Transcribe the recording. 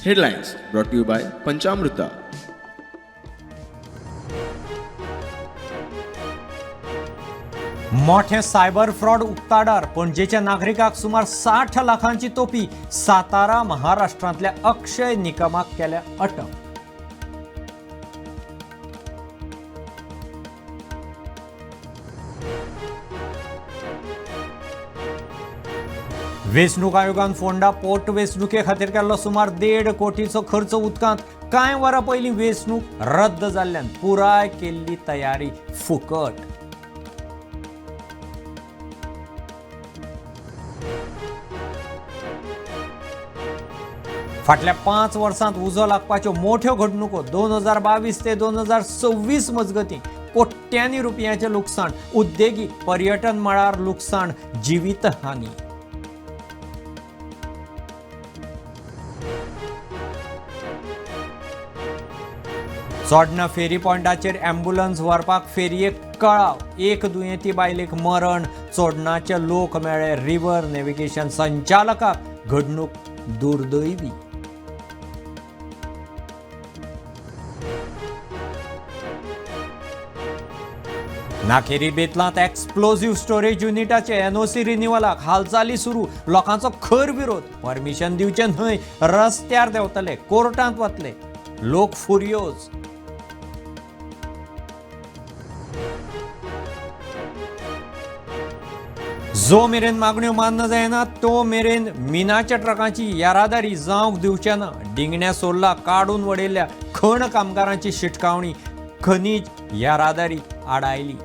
Headlines brought you by Panchamruta. मोठे cyber fraud उक्ताडार. पणजेच्या नागरिकाक सुमार 60 लाखांची तोपी. सातारा महाराष्ट्रांतल्या अक्षय निकमाक केल्या अटक. वेंचणूक आयोगान फोंडा पोट वेंचणुके खातीर केल्लो सुमार 1.5 कोटीचो खर्च उदकांत. कांय वरां पयलीं वेंचणूक रद्द जाल्ल्यान पुराय केल्ली तयारी फुकट. फाटल्या 5 वर्सांत उजो लागपाच्यो मोठ्यो घडणुको. 2022 ते 2026 मजगतीं कोट्यांनी रुपयांचें लुकसाण. उद्देगीक पर्यटन मळार लुकसाण, जिवीतहानी. चोडणा फेरी पॉयंटाचेर ॲम्ब्युलन्स व्हरपाक फेरयेक कळाव. एक दुयेंती बायलेक मरण. चोडणाचे लोक मेळ्ळे रिव्हर नेव्हिगेशन संचालकाक घडणूक दुर्दैवी. नाकेरी बेतलांत एक्सप्लोझिव्ह स्टोरेज युनिटाचे एनओसी रिन्युअलाक हालचाली सुरू. लोकांचो खर विरोध. परमिशन दिवचें न्हय, रस्त्यार देंवतले, कोर्टांत वतले. लोक फुर्योज. जो मेरेन मागण्यो मान्य जायना तो मेरेन मिनाच्या ट्रकांची येरादारी जावंक दिवचे ना. डिंगण्या सोल्ला काडून वडयल्ल्या खण कामगारांची शिटकावणी. खनीज येरादारी आडायली.